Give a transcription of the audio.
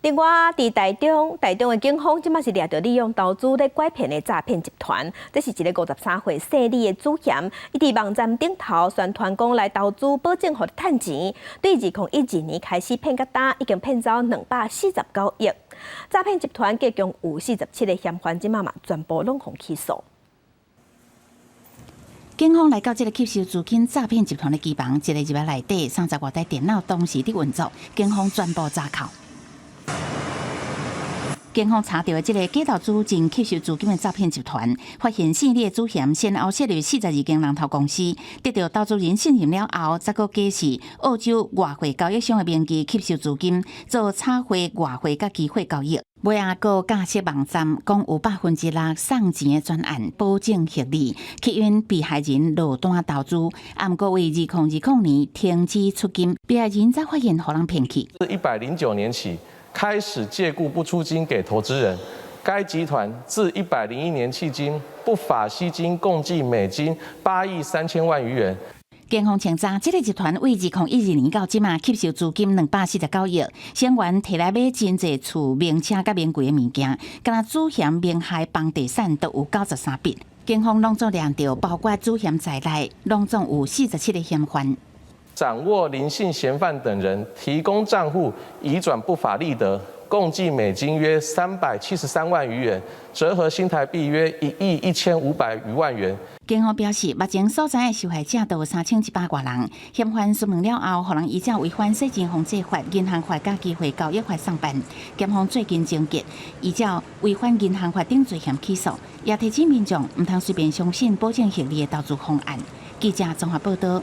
另外，佇台中，台中的警方這馬是掠著利用投資咧拐騙的詐騙集團。這是一個53歲姓李的主嫌，伊佇網站頂頭宣傳講來投資，保證予你趁錢。對2012年開始騙到今，已經騙走249億。詐騙集團計共有47個嫌犯，這馬嘛全部攏予起訴。警方來到這個吸收資金詐騙集團的機房，一个入來內底，30外台電腦同時佇運作，警方全部查扣。警方查著的這个假投資真吸收資金的詐騙集團，發現姓李的主嫌先後設立42間人頭公司，得著投資人信任了後，再閣假示澳洲外匯交易商的名義吸收資金，做炒匯、外匯佮期貨交易。尾仔閣架設網站，講有6%送錢的專案，保證獲利，吸引被害人落單投資。毋過為2020年停止出金，被害人才發現予人騙去。自109年起開始借故不出金給投資人，該集團自101年迄今不法吸金共計美金8億3千萬餘元。警方清查，這个集團為2012年到這馬吸收資金249億，成員提來買真濟厝、名車佮名貴的物件，敢若主嫌名下房地產都有93筆。警方攏總掠著，包括主嫌在內，攏總有47個嫌犯。掌握林姓嫌犯等人提供賬戶移轉不法利得，共計美金約373萬餘元，折合新台幣約1億1500餘萬元。警方表示，目前所知的受害者都有3100外人。嫌犯詢問了後，予人依照違反洗錢防制法、銀行法佮期貨交易法送辦。檢方最近終結，依照違反銀行法等罪嫌起訴，也提醒民眾毋通隨便相信保證獲利的投資方案。記者綜合報道。